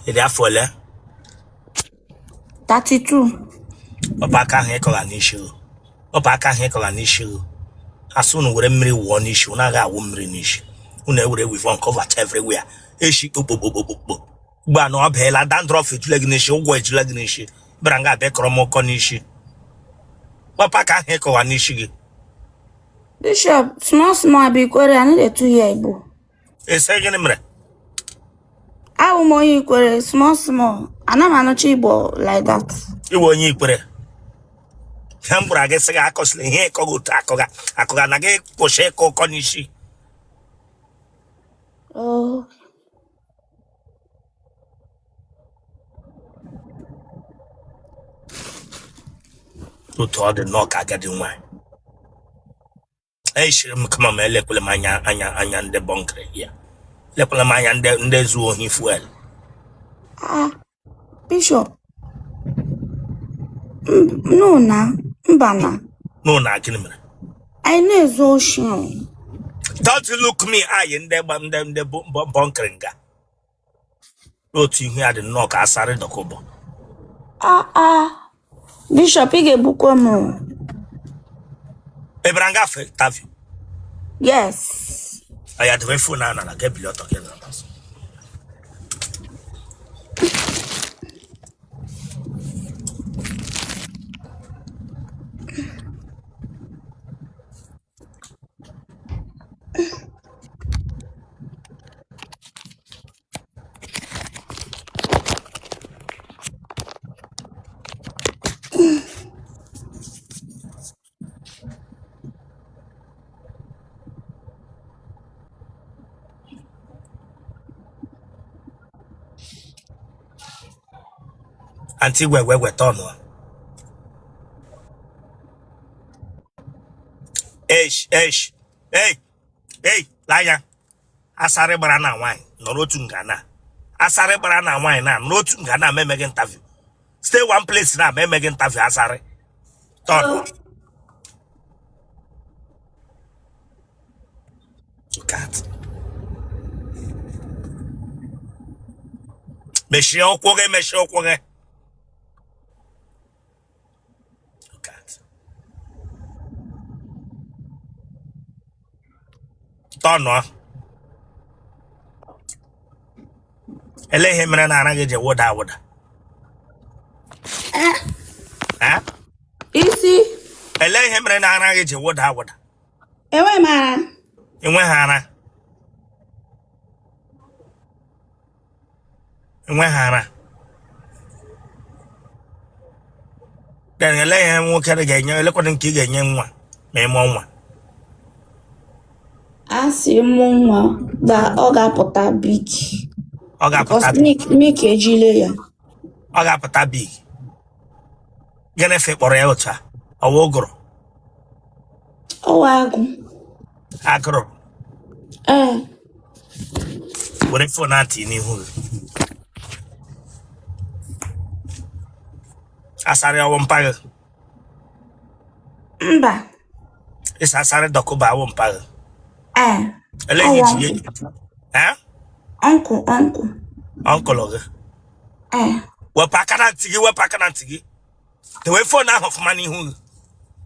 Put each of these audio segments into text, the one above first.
Ị dị afọ ole? 32. Wepụ aka ahụ ịkọga n'isi gị. Wepụ aka ahụ ịkọga n'isi gị. Asị unu were mmiri wụọ n'isi, unu agaghị awụ mmiri n'isi. Unu ewere weave-on cover everywhere. Eshi kpokpokpokpokpo. Ugbu a na ọ beela dandruff ejula gị n'isi, ụgwọ ejula gị n'isi. Bịara nga abịa kọrọ m ụkọ n'isi. Wepụ aka ahụ ịkọga n'isi gị. Bishop, small small I be Ikwere, I no dey too hear Igbo. Ị sị gịnị mere? Awụ m onye Ikwere, small small. Ana m anụcha Igbo like that. Ị wụ onye Ikwere. Ihe m gwara gị sị gị akọsịla ihe ịkọga otu akọga akọga na gị kwụsị ịkọ ụkọ n'isi. Oh. Otu ọ dị nnọọ ka agadi nwaanyị. Eshiri m kama ma elekwala m anya anya anya ndị bọnkịrị ya elekwala m anya ndị ndị zu ohi fuel. Ah, Bishop, no na, mba na. No na gịnị mere? Anyị na-ezu oshi o. Don't look me eye ndị gba ndị ndị bọnkịrị nga n'otu ihu ya dị nnọọ ka Asari Dokubo. Ah ah, Bishop, ị ga-egbukwa m o. Ị bịara nga for interview? Yes. Aya debe phone ahụ n'ala, ga-ebili ọtọ gị na azụ. Aunty gwegwe weta ọnụ. Eish, eish, ei, ei, lee anya. Asarị gbara na nwaanyị nọrọ otu nga na asarị gbara na nwaanyị na nọrọ otu nga na ma emeghị interview. Stay one place na ma emeghị interview. Asarị turn. Look at. Mechie ụkwụ gị, mechie ụkwụ gị. Look at. Tọnụọ. Ele ihe mere na ara gị ji wụda awụda? Eh? Isi. Ele ihe mere na ara gị ji wụda awụda? Enweghị m ara. Enweghị ara. Enweghị ara. Then ele ihe nwoke ga-enye, elekwana nke ị ga-enye nwa ma ị mụọ nwa? A sị m nwa na ọ ga-apụta big. Ọ ga-apụta Because big. milk ejile ya. Ọ ga-apụta big. Gịnị fịkpọrọ ya otu a? Ọ wụ ụgụrụ? Ọ wụ agụ. Agụrụ? Ee. Were phone a tinye n'ihu gị. Asarị ọ wụ mpa gị? Mba. Ị sị Asari Dokubo awụ mpa gị? Ee. Ele Ọ ihe wụ iji uncle. Eh? Uncle, uncle. Uncle gị? Ee. Wepụ aka na ntị gị, wepụ aka na ntị gị. Dewe phone ahụ ọfụma n'ihu gị.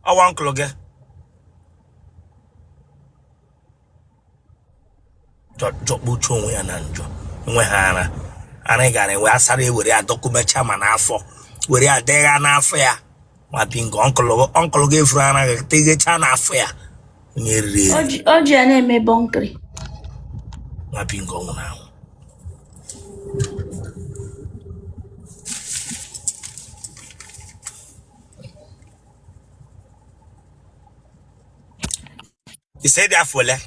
Ọ wụ uncle gị. Jọkpuchi onwe ya na njọ. Enweghị ara. Ara ị gara enwe asara ewere ya dọkụmecha ma n'afọ. Were ya degha n'afọ ya. Nwa bingo, uncle gị efuru ara gị teghecha n'afọ ya. Onye riri eri. O ji ya na-eme bọnkịrị. Nwa bingo nwụrụ anwụ. Ị sị ị dị afọ ole?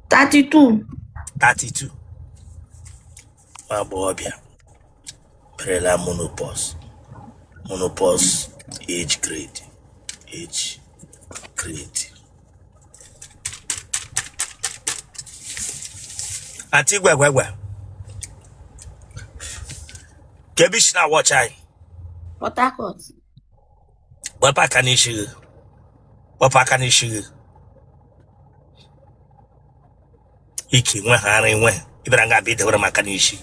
32. 32. Nwa agbọghọbịa berela menopause. Menopause age grade. Age grade. Aunty gwegwegwe. Ka ebe i si na-watch anyị? Port Harcourt. Wepụ aka n'isi gị. Wepụ aka n'isi gị. Ike nwe ha ara enwe. Ị bịara nga abịa idewere m aka n'isi.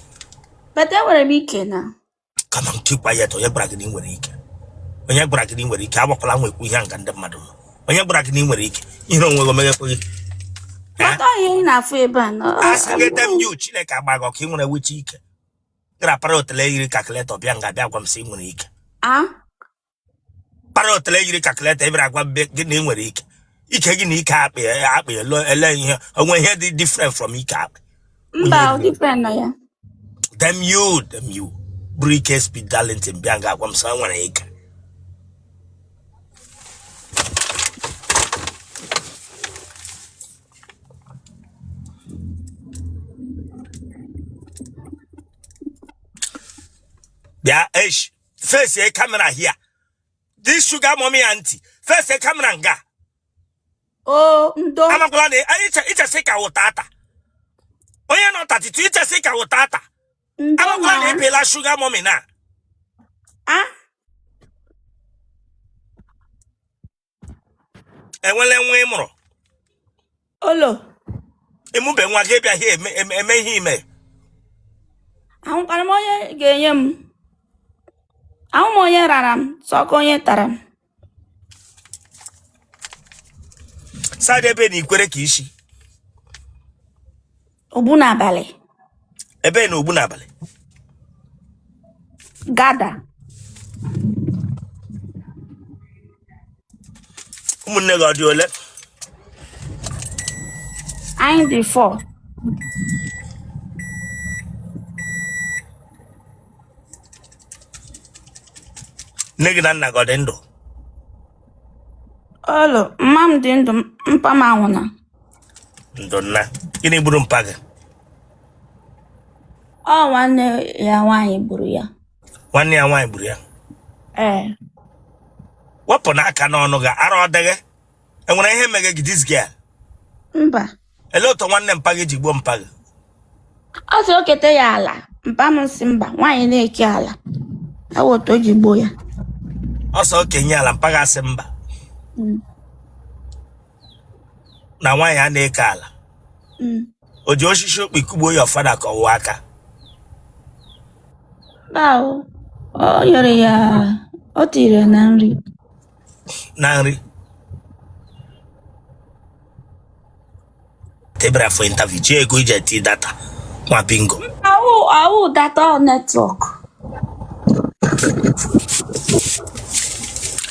But enwere m ike na. Come on, keep quiet. Onye gwara gị na ị nwere ike? Onye gwara gị na ị nwere ike? Agbakwala nwekwu ihe nga ndị mmadụ nọ. Onye gwara gị na ị nwere ike? Ihe onwe gị omeghekwe gị. But ọ ihe ị na-afụ ebe a na A sị gị damn you, Chineke agba gị ọkụ, ị nwere wiche ike. Gara para otele yiri calculator bịa nga bịa gwa m sị ị nwere ike. A Para otele yiri calculator ị bịara gwa m gị na ị nwere ike. Ike gị na ike akpị akpị ele ihe onwe ihe dị different from ike akpị. Mba, ọ different na ya. Damn you, damn you. Buru ike Speed Darlington bịa nga agwa m sị nwere ike. Bịa esh face a camera here. This sugar mommy auntie face a camera nga. O ndo. Amakwala na ichesi ka wụta ata. Onye nọ 32 ichesi ka wụta ata. Ndo. Amakwala na Na ịpịla sugar mommy na. A Enwele nwa ị mụrụ. Olo. Ịmụbe nwa gị bịa here eme eme eme ihe ime. Ahụkwara m onye ga-enye m. Ahụ m onye rara m, sọka onye tara m. Side ebe na Ikwere ka isi. Ogbu n'abalị. Ebe na ogbu n'abalị. Gada. Ụmụnne gị ọ dị ole? Anyị dị 4. Nne gị na nna gị ọ dị ndụ? Olo, mma m dị ndụ, mpa m anwụna. Ndụ nna. Gịnị gburu mpa gị? Ọ nwanne ya nwaanyị gburu ya. Nwanne ya nwaanyị gburu ya? Ee. Wepụ n'aka n'ọnụ gị, ara ọ dịghị? Enwere ihe meghe gị this girl? Mba. Elee otu nwanne mpa gị ji gbuo mpa gị? Ọ sị o kete ya ala. Mpa m sị mba, nwaanyị na-eke ala. Ọ wụ otu o ji gbuo ya. Ọ sị okenye ala, mpa gị asị mba. Na nwaanyị a na-eke ala. O ji osisi okpi kugbuo ya ọfada ka ọwụ aka? Mba o. O nyere ya, o tiri ya na nri. Na nri. Tebra for interview, ji ego iji eti data nwa bingo. Awụ awụ data network.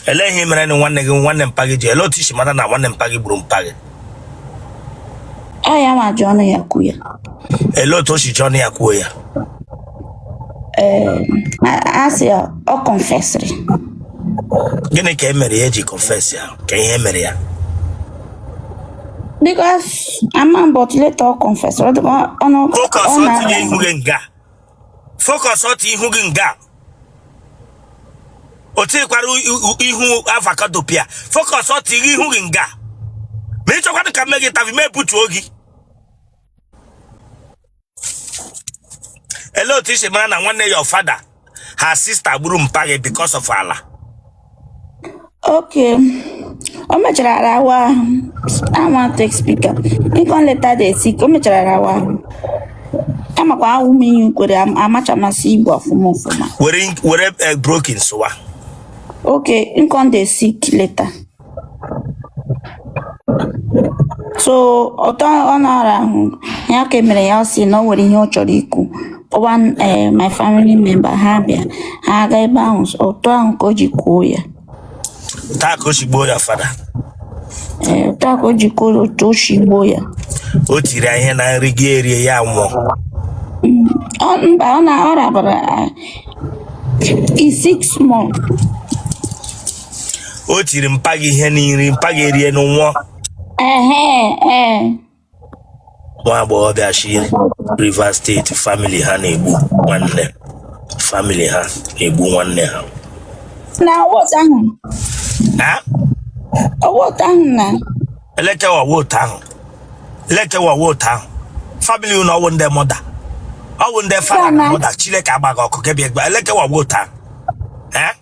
Elee ihe mere na nwanne gị nwanne mpa gị ji elee otu i si mata na nwanne mpa gị gburu mpa gị? Ọ ya nwa ji ọnụ ya kwuo ya. Elee otu o si ji ọnụ ya kwuo ya? Ee, a sị ya ọ confessịrị. Gịnị ka e mere ya eji confess ya? Ka ihe mere ya? Because ama m, but later ọ confessịrị. Ọ dịka ọnụ Focus ọ ọ na tinye ihu gị nga. Focus ọ tinye ihu gị nga. O tinyekwara ihu avocado pịa. Focus ọ tinye ihu gị nga. Ma ị chọkwanụ ka m mee gị interview, ma ebutuo gị. Elee otu i si mara na nwanne your father her sister gburu mpa gị because of ala? Okay. O mechara rawa ahụ. I want take speaker. Nke later dey sick. O mechara rawa ahụ. Amakwa awụ m ihe kwere amachamasị Igbo ọfụma ọfụma. Were were broken sụwa. Okay, Nkon dey sick later. So ọtọ ọ nara ahụ ya ka emere ya, ọ sị na o nwere ihe ọ chọrọ ikwu. Kpọwa my family member, ha bịa, ha aga ebe ahụ, ụtọ ahụ ka o ji kwuo ya. Taa ka o si gbuo ya fada. Ee, ụtọ ahụ ka o ji kwuo otu o si gbuo ya. O tiri ya ihe na nri gị erie ya nwụọ. Ọ mba, ọ na ọ rabara is 6 months. O tiri mpa gị ihe n'nri, mpa gị erie na nwụọ. Ehe, ee. Nwa agbọghọbịa shi Rivers State, family ha na-egbu nwanne, family ha na-egbu nwanne ha. Na ọwọta ahụ. Ha? Ọwọta ahụ na. Elekewa wotu ahụ, elekewa wotu ahụ. Family unu ọwụ ndị mother, ọwụ ndị father na mother. Chineke agbaghị ọkụ gị bịa gba elekewa wotu ahụ. Eh?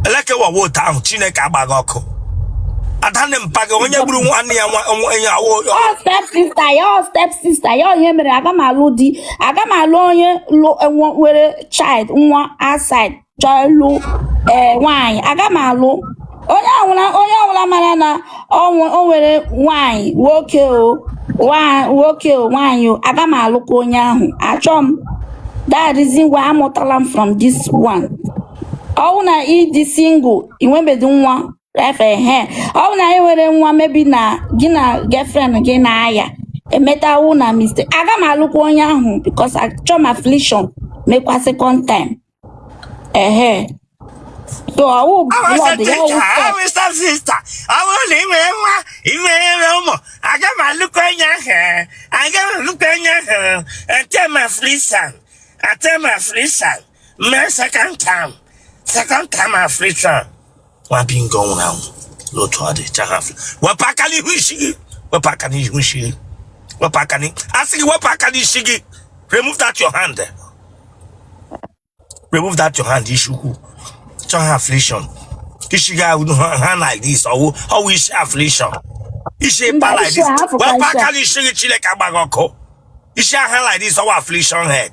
Elekewa wotu ahụ, Chineke agbaghị ọkụ. Adanne mpa gị onye gburu nwanne ya nwa ya awụ. Ọ step sister ya, ọ step sister ya. Ọ ihe mere aga m alụ di, aga m alụ onye lụ nwere child, nwa outside, chọọ ịlụ ee nwaanyị. Aga m alụ onye ọbụla, onye ọbụla mara na o nwere nwaanyị, nwoke o, nwoke o, nwaanyị o, aga m alụkwa onye ahụ. Achọ m that reason why amụtala m from this one. Ọ wụ na ịdị single, ị nwebedị nwa efe he, ọ bụ na ị nwere nwa, maybe na gị na girlfriend gị na-aya emetawu na mistake, aga m alụkwa onye ahụ because achọ m affliction mekwa second time. Ehe, so ọwụ blood ya, ọwụ step. Awụ step sister, ọ bụrụ na ị nwere nwa, ị nwere ụmụ, aga m alụkwa onye ahụ, aga m alụkwa onye ahụ. Ate m affliction, ate m affliction mee second time, second time affliction. Nwa bingo nwụrụ anwụ n'otu ọ dị chaha. Wepụ aka n'ihu isi gị, wepụ aka n'ihu isi gị, wepụ aka n'i asị gị, wepụ aka n'isi gị. Remove that your hand, remove that your hand. Isi ukwu chọha affliction, isi gị ahụ ha like this, ọwụ isi affliction, isi Mba, pa like isi this. a hapụkwa Wepụ isi a. aka n'isi gị. Chineke agbaghị ọkụ. Isi aha like this, ọwụ affliction head,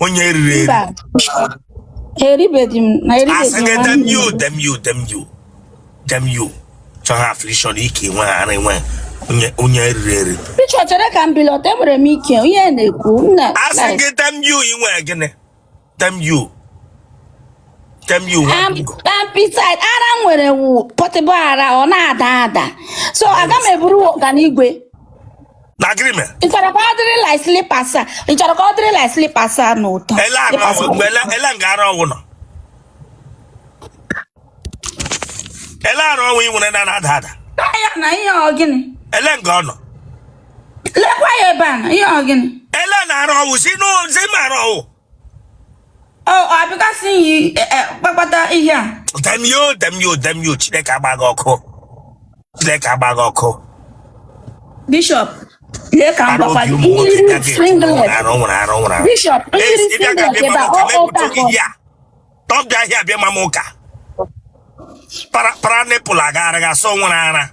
onye eriri eri. Mba, eribedi m na eribedi Asị m gị nwanne dem m. you, dem you, dem you, dem you chọha affliction, ike nwe ara nwe onye eriri eri. Bishop, chere ka m bilọta, enwere m ike ihe na-ekwu m na Asị like gị dem you, ị nwere gịnị? Dem you, dem you, nwa bingo. Beside ara m nwere wụ portable ara, ọ na-ada ada, so aga m eburu ọganigwe. Na gịnị mere? Ị chọrọ ka ọ dịrị like slippers a? Ị chọrọ ka ọ dịrị like slippers a n'ụtọ? Ele ara Slippers. ọwụ mgbe ele nga ara ọwụ nọ, ele ara ọwụ ị nwere na na-ada ada. Ya na ihe ọ gịnị? Ele nga ọ nọ? Lekwa ya ebe a na ihe ọ gịnị? Ele na ara ọwụ si n'ozi m ara ọwụ. Ọ abịgasị yi kpakpata ihe a. Dem you, dem you, dem you. Chineke agba gị ọkụ, Chineke agba gị ọkụ. Bishop, lee ka m Ara gwakwa obi gị ụmụ nwoke iyiri bịa ga-eti singlet. arụ nwere arụ nwere arụ. Bishop, iyiri Esi bịa ka singlet bịa ebe a ma ụka ọ mepụta ụta gị ya tọbịa ahịa bịa ma m ụka para para nipple agagharị asọ nwere ara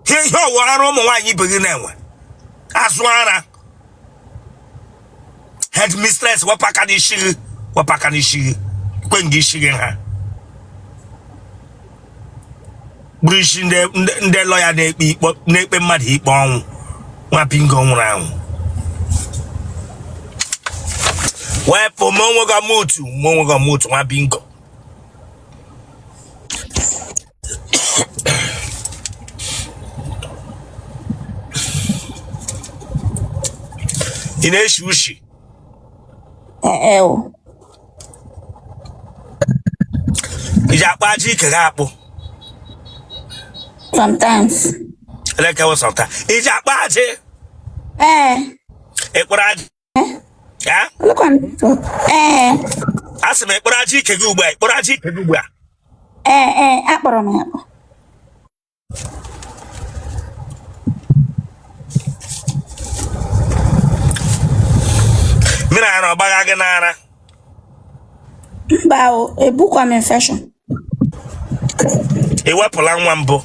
ihe ọwụ ara ụmụ nwaanyị ibe gị na-enwe azụ ara. Headmistress, wepụ aka n'isi gị, wepụ aka n'isi gị, kwe nga isi gị ha bụrụ isi ndị lọya na-ekpe ikpe, na-ekpe mmadụ ikpe ọnwụ. Nwa bingo nwụrụ anwụ, wepụ ma onwe gị ọmụtu, ma onwe gị ọmụtu, nwa bingo. Ị na-eshi ushi? Ee o. Iji akpụ aja ike gị akpụ? Sometimes. Elekewo sometimes iji akpụ aja? Ee. Ịkpụrụ aja ya? Lekwa m. Ee. A sị m ịkpụrụ aja ike gị ugbu a, ịkpụrụ aja ike gị ugbu a? Ee, akpọrọ m ya akpọ. Mmiri ara ọ gbagha gị n'ara? Mba o, ebukwa m infection. Ị wepụla nwa mbụ?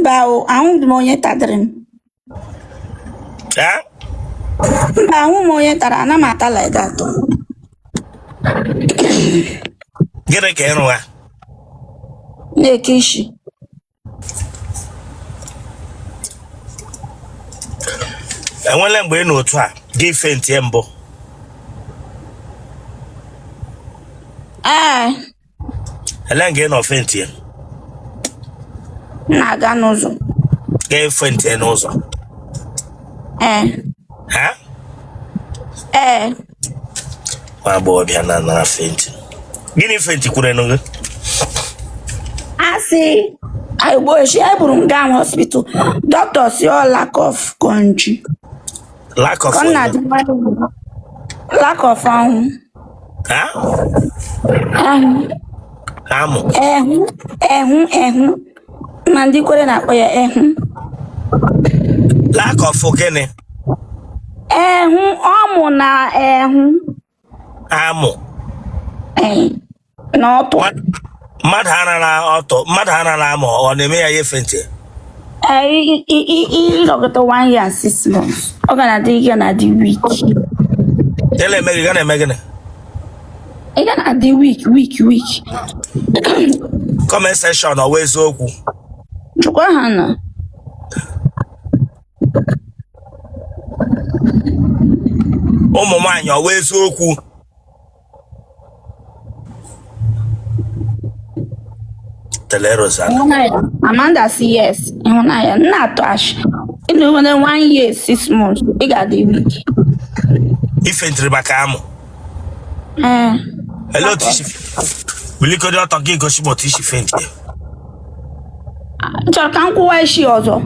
Mba o, ahụghị m onye tadịrị m. Ya? Mba, ahụ m onye tara, ana m ata like that o. Gịnị ka ịrụ ha? Na-eke isi. Enwele mgbe ị nọ otu a gị faintie mbụ? Ee. Ele nga ị nọ faintie? M na-aga n'ụzọ. Gị faintie n'ụzọ? Ee. Ha? Ee. Nwa agbọghọbịa na-anara faint, gịnị faint kwuru gị? Asị agbochi eburu m gaa hospital, doctor si ọ lack of konji. Lack of Ka ọ na-adị lack of ahụ. Ha? Ahụ. Amụ? Ehụ, ehụ, ehụ, ma ndị kwere na-akpọ ya ehụ. Lack of gịnị? Ehụ, ọmụ na ehụ. Amụ? Ee, na ọtụ. Mmadụ arara ọtọ, mmadụ arara amụ, ọ na-eme ya ya faint. Ịlọkọta 1 year and 6 months, ọ ga na-adị, ị ga na-adị weak. Ya na-eme gị, ga na-eme gịnị? Ị ga na-adị weak, weak, weak. Comment section, ọ wụ eziokwu? Jụkwa ha na. Ụmụ nwaanyị, ọ wụ eziokwu? Tele Rosanna. Ịhụnanya. Amanda si yes, ịhụnanya m na-atụ ashị. Ị na-enwere 1 year 6 months, ị ga-adị weak. Ị faintiri maka amụ? Ee. Ele otu isi bilikodi ọtọ gị, gosi m otu isi faint. M chọrọ ka m kwụwa isi ọzọ.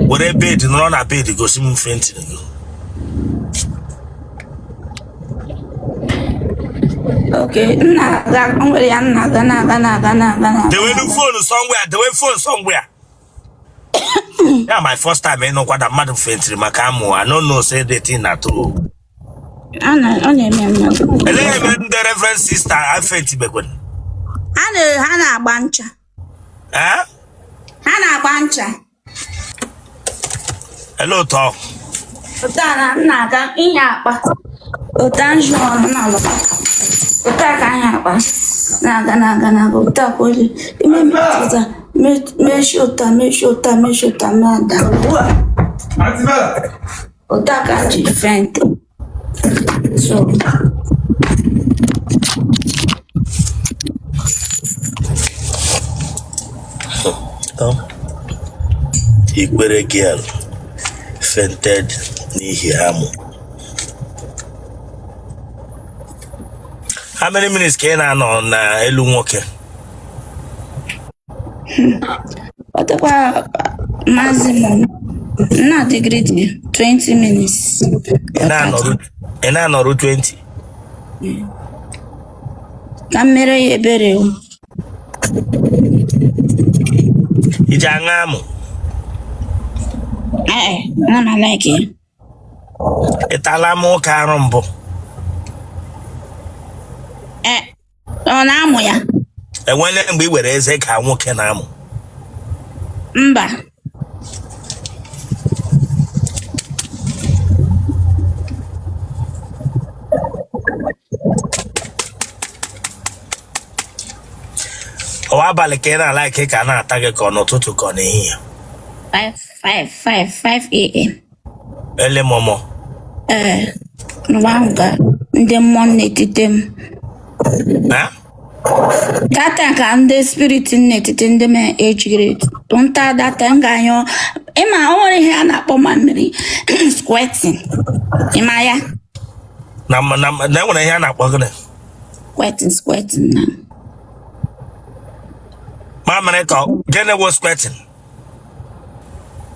Were bed, nọrọ na bed, gosi m fainting gị. Ok, m na-aga, m nwere ya, m na-aga, na-aga, na-aga, na-aga, na-aga. Dewenu phone somewhere, dewe phone somewhere. Ya my first time ịnụkwa na mmadụ faintiri maka amụ. I no know say the thing na true. Ọ na-eme mmadụ. Elee ebe ndị reverend sister afaintibekwen? Ha na-agba ncha. Eh? Ha na-agba ncha. Ele otu ọ? Otu a na m na-aga ihe akpa. Otu a nju ọrụ na-alọta. Otu a ka anyị akpa. Na-aga, na-aga, na-aga. Otu a ka olu. Ime metụta mechi otu a, mechi otu a, mechi otu a, m ada. Otu a ka m ji faint. So Ikwere girl fainted n'ihi amụ. How many minutes ka ị na-anọ n'elu nwoke? Ọ dịkwa maximum na degree 20 minutes. Ị na-anọrụ 20? Ka m mere ya ebere o. I ji aṅụ amụ? Ee, ana m alike ya. Ị tala amụ nwoke arụ mbụ? Ee, ọ na-amụ ya. Enwele mgbe ị were eze ka nwoke na-amụ? Mba. Ọ wụ abalị ka ị na-alike ka a na-ata gị, ka ọ n'ụtụtụ, ka ọ n'ehihie? 5 5 5 5 a.m. Early momo? Ee, mgbe ahụ ka ndị mmụọ na-etite m. Eh? That time ka ndị spirit na-etite ndị m ejigiri nta. That time m ga-anyụ. Ịma o nwere ihe a na-akpọ mamịrị squirting, ịma ya? Na enwere ihe a na-akpọ gịnị? Squirting, squirting na. Mamịrị ka gịnị wụ squirting?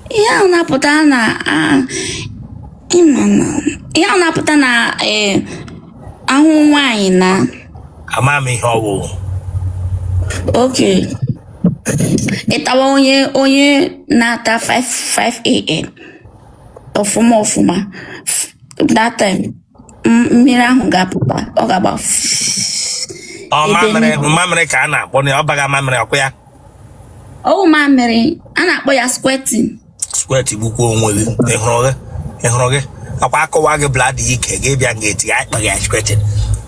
Ihe ahụ na-apụta na ịma na ihe ahụ na-apụta na ahụ nwaanyị na. Ama m ihe ọ wụ. Okay, ịtawa onye na-ata 5 5 a.m. ọfụma ọfụma, that time mmiri ahụ ga-apụta, ọ ga-agba. Ọ mamịrị, mamịrị ka a na-akpọ na ọ baga mamịrị ọkwa ya? Ọ wụ mamịrị, a na-akpọ ya squirting. Squirt gbukwa onwe gị. Ị hụrụ gị, ị hụrụ gị, akwa akọwa gị bladder ike gị bịa nga eti akpa gị squirting.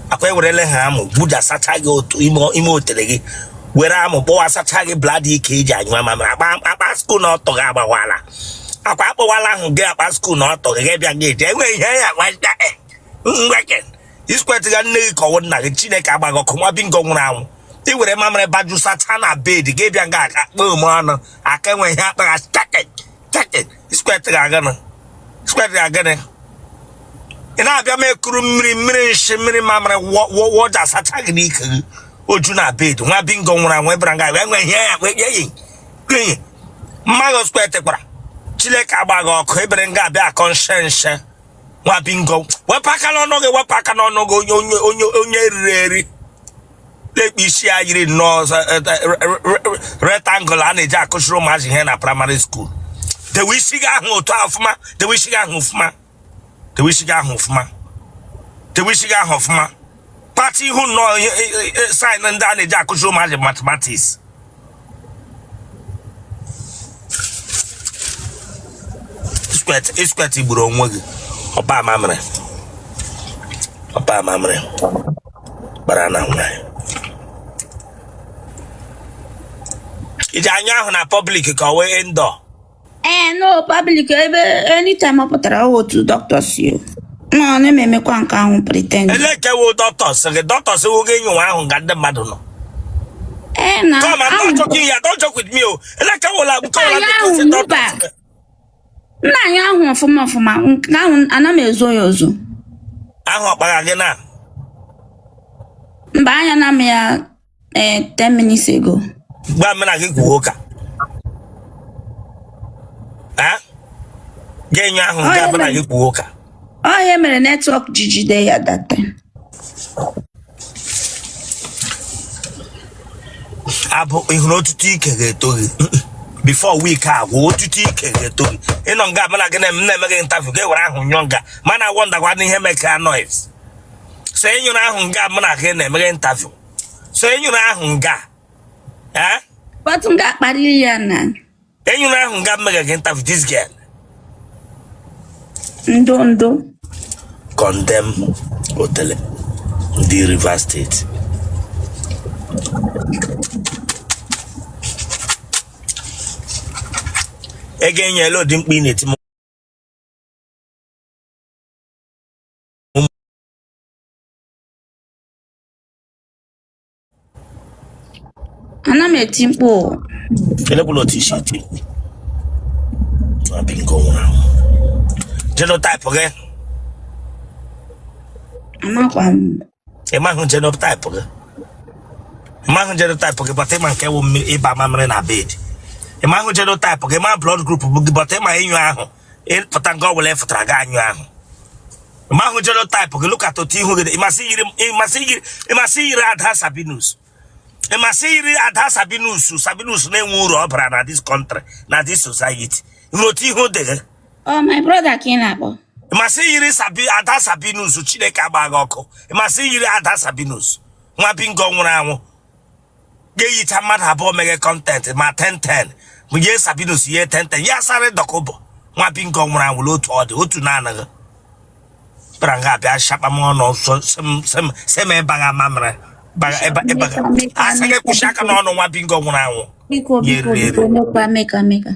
Akwa ewerele ha amụ gbuda sacha gị otu ime otere gị, were amụ kpọwa sacha gị bladder ike iji anyụ mamịrị. Akpa school na ọtọ gị agbawala. Akwa akpọwala ahụ gị akpa school na ọtọ gị bịa nga eti enweghị ihe ya ngweke isquirti ga nne gị ka ọwụ nna gị. Chineke agbaghị ọkụ, nwa bingo nwụrụ anwụ. I were mamịrị baju sacha na bed gị bịa nga akpa ome ọnụ aka enwe ihe akpa ga chaket. Squirt ga-agịnị? Squirt ga-agịnị? Ị na-abịa ma ekuru mmiri, mmiri nshi, mmiri mamịrị wọja sacha gị n'ike gị oju na bed. Nwa bingo nwụrụ anwụ ịbara nga enwe ihe ya enyi enyi mmadụ squirt kpara. Chineke agbaghị ọkụ, ebere nga abịa akọ nshe nshe. Nwa bingo, wepụ aka n'ọnụ gị, wepụ aka n'ọnụ gị. Onye eriri eri lekpa isi ya yiri nnọọ rectangle a na-eji akụziri ụmụazị ihe na primary school. Dewe isi gị ahụ otu a ọfụma, dewe isi gị ahụ ọfụma, dewe isi gị ahụ ọfụma, dewe isi gị ahụ ọfụma. Kpata ihu nnọọ sign ndị a na-eji akụzi ụmụazị mathematics. Squirt gburu onwe gị. Ọba mamịrị. Ọba mamịrị. Gbara na nwaanyị. Iji anya ahụ na public ka ọ wee indoor. Ee, no public ebe anytime ọ pụtara ọ otu dọkịta si o. No, na m emekwa nke ahụ pretend. Ele ke wo dọkịta sị gị dọkịta sị wo gị nyụwa ahụ nga ndị mmadụ nọ. Ee, na Come, I'm ahụ not joking here. Don't joke with me. Oh. Ele ke wo la nke anyị wo la ahụ sị mba. dọkịta sị gị. Nna anyị ahụ ọfụma ọfụma nke ahụ ana m ezo ya ozo. Ahụ ọkpara gị na. Mba anya na m ya 10 minutes ago. Gwa m na gị kwuo ụka. Ha? Ga-enye ahụ nke abụ na gị kwuo ụka. Ọ ihe mere network ji jide ya that time. Abụ ị hụrụ otutu ike ga-eto gị before week agwụ otutu ike ga-eto gị ịnọ nga mana gị na-eme gị interview gị were ahụ nyụọ nga mana wonderkwa n'ihe meka noise so ị nyụrụ ahụ nga mụ na gị na-eme gị interview so ị nyụrụ ahụ nga eh? But m ga-akparịrị ya na Ị nyụrụ ahụ nga m meghe gị interview this girl. Ndo ndo. Condemn otele ndị Rivers State. Ego enyela ụdị mkpu ị na-eti m. Ana m eti mkpu o. Elekwula otu i si eti mkpu. Nwa bingo nwụrụ anwụ. Genotype gị. Amakwa m. Ị mahụ genotype gị. Ị mahụ genotype gị but ị ma nke wụ ịba mamịrị na bed. Ị mahụ genotype gị, ma blood group gị but ị ma ịnyụ ahụ. Ịpụta nke ọ bụla ị fụtara gị anyụ ahụ. Mahụ genotype gị look at otu ihu gị dị. Ịmasị yiri Ada Sabinus. Ịmasị yiri Ada Sabinus. Sabinus na-enwe uru ọ bara na this country, na this society. Hụrụ otu ihu dị gị. Oh, my brother ka ị na-akpọ. Ịmasị yiri Sabi Ada Sabinus Chineke agba gị ọkụ. Ịmasị yiri Ada Sabinus. Nwa bingo nwụrụ anwụ. Ga-eyicha mmadụ abụọ meghe content ma 10-10. Ye Sabinus ye 10-10. Ya Asari Dokubo. Nwa bingo nwụrụ anwụ otu ọ dị otu na-anaghị. Bịara nga abịa shakpa m ọnụ sị m ịbagha mamịrị ịbaga asị gị kwụsị aka n'ọnụ nwa bingo nwụrụ anwụ. Biko biko biko mekwa meka meka.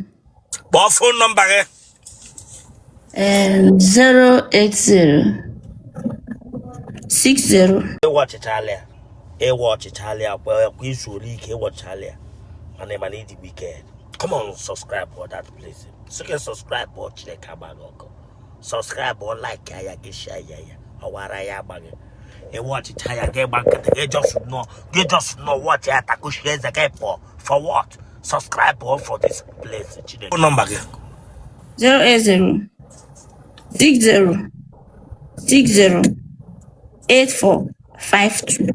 Kpọọ phone number gị. 080 60. Ịwatchichala ya ịwatchichala ya kwa izu ole ike ịwatchichala ya mana mana ịdị wicked. Come on, subscribe for that place. Sị gị subscribe ọ Chineke agba gị ọkụ. Subscribe ọ like ya gị share ya ya ọwara ya agba gị. Ịwatchicha ya gị gba nkịtị gị just nọ gị just nọ watch ya takushi eze gị pụọ for what? Subscribe ọ for this place Chineke. Number gị. 080 60 60 84 52.